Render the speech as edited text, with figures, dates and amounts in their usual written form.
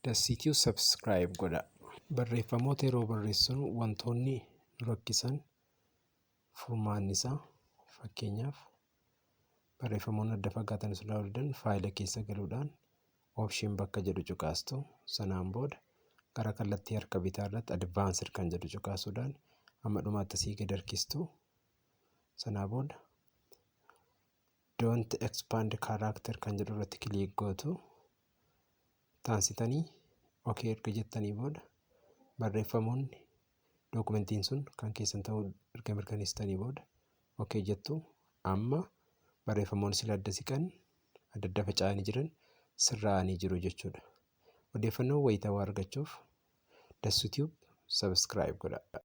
Dassiituu subscribe godhaa. Barreeffamoota yeroo barreessinu wantoonni nu rakkisan furmaanni isaa, fakkeenyaaf, barreeffamoonni adda fagaatan sun didan, faayila keessa galuudhaan option bakka jedhu cuqaastu. Sanaan booda gara kallattii harka bitaa irratti advanced kan jedhu cuqaasuudhaan hamma dhumaatti asii gad harkistu. Sanaa booda don't expand character kan jedhu irratti click gootu. Taansitanii okay erga jettanii booda, barreeffamoonni dookumentiin sun kan keessan ta'uu erga mirkaneessitanii booda okay jettu. Amma barreeffamoonni sila adda siqan, adda adda faca'anii jiran sirraa'anii jiru jechuudha. Odeeffannoo wayitaawaa argachuuf Dassutube subscribe godhaa.